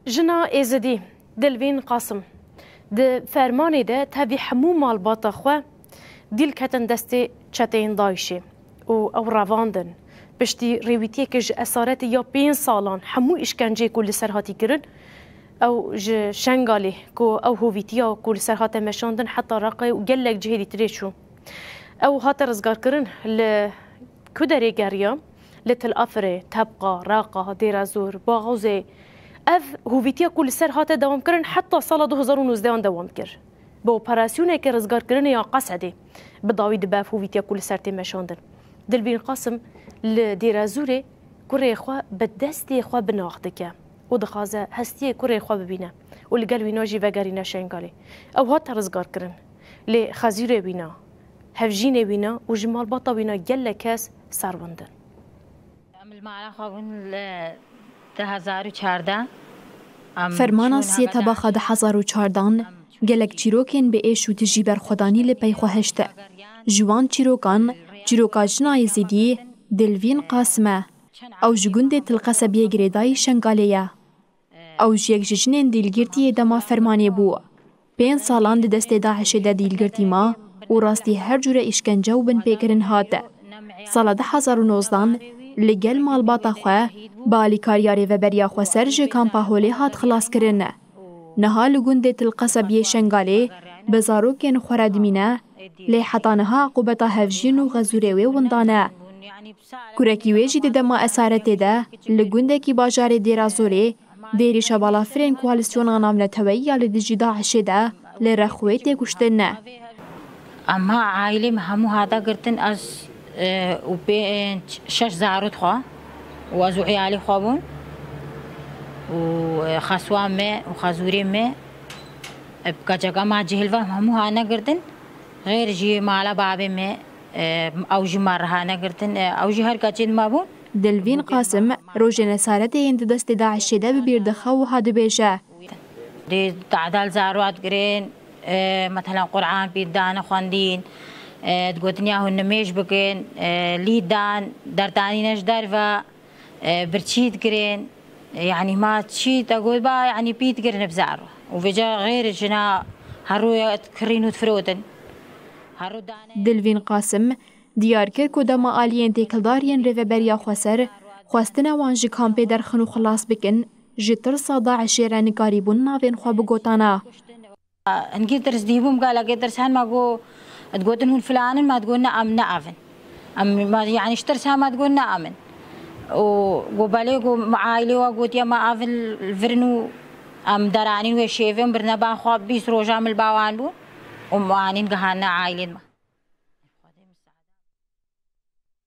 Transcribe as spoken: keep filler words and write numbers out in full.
Jina Êzidî, Dilvîn Qasim, di fermanê de tevî hemû malbata xwe dîl ketin destê çeteyên DAIŞê û ew revandin. Piştî rêwîtiyeke ji esaretê ya pênc salan hemû îşkenceyê ku li ser hatî kirin, ew ji Şengalê ku ew hovîtiya ku li ser hate meşandin heta Reqê û gelek cihê dîtirê çû. Ew hate rizgarkirin li ku derê geriya? Li Til Afirê, Tebqa, Reqa, Dêrezor, Baxozê. Ev hovîtiya ku li ser hate dewamkirin heta sala du hezar û nozdeh an dewam kir. Bi operasyoneke rizgarkirinê ya Qesedê bi dawî dibe ev hovîtiya ku li ser tê meşandin. Dilvîn Qasim li Dêrezorê kurê xwe bi destê xwe binax dike û dixwaze hestiyê kurê xwe bibîne û li gel wîna jî vegerîne Şengalê. Ew hate rizgarkirin. Lê xezûrê wîna, hevjînê wîna û ji malbata wîna gelek kes serwindin. Em li mala xwe bûn li du hezar û çardeh. Em Fermana çûn siyê Hegada. Tebaxa du hezar û çardan gelek çîrokên bi êş û tijî berxwedanî li pey xwe hişt. Ji wan çîrokan, çîroka jina Êzidî, Dilvîn Qasim e. Ew ji gundê Til Qesebiyê girêdayî Şengalê ye. Ew jî yek ji jinên dîlgirtî yê dema fermanê bû. Pênc salan di destê DAIŞê de dîlgirtî ma û rastî her cûre îşkence û binpêkirin hat. Sala du hezar û nozdan li gel malbata xwe bi alîkariya Rêveberiya Xweser ji Kampa Holê hat xilaskirin. Niha li gundê Til Qesebiyê Şengalê bi zarokên xwe re dimîne, lê heta niha aqûbeta hevjîn û xezûrê wê winda ne. Kurekî wê jî di dema esaretê de li gundekî bajarê Dêrazorê di êrîşa balafirên koalîsyona navneteweyî ya li dijî DAIŞê de li Rexwê tê kuştin. Em ha aîlê me hemû hate girtin, ez, e, û pênc, şeş zarok xwe û ez û iyalê xwe bûn û, e, xeswa me û xezûrê me, e, bi keçeka me cihil ve hemû hane girtin. Xêr jî mala babê me, e, ew jî me re hane girtin, e, ew jî her keçên me bûn. Dilvîn Qasim rojên esaretê yên di destê DAIŞê de bi bîr dixe û ha dibêje. Dê tadal zarwat girin, e, metelan Qur'an pît dane xwendîn, e, digotin ya hûn nimêj bikin, e, lîd dan, derdanîne ji derve, e, birçî dikirin. E, yanî ma çî te got ba, yanî pît kirin bi zarwa. Û vêca xêr jina her rû kirîn û difirotin. Her rû dane. Dilvîn Qasim diyar kir ku dema aliyên têkildar yên Rêveberiya Xweser xwestine wan ji kampê derxin û xilas bikin, ji tirsa DAIŞê re nikarîbûn navên xwe bigotana. Hingî tirs dîbûm, gelekê tirs hen me got, digotin hûn filan in, me digot ne, em ne ev in. Em, me, yanî ji tirs hen me digot ne em in. Û got belê, got me aîlê we gotiye me ev in li vir in û em deranîn wê şêvê û birine ba xwe bîst roja min li ba wan bû û me anîn gihandine aîlên me.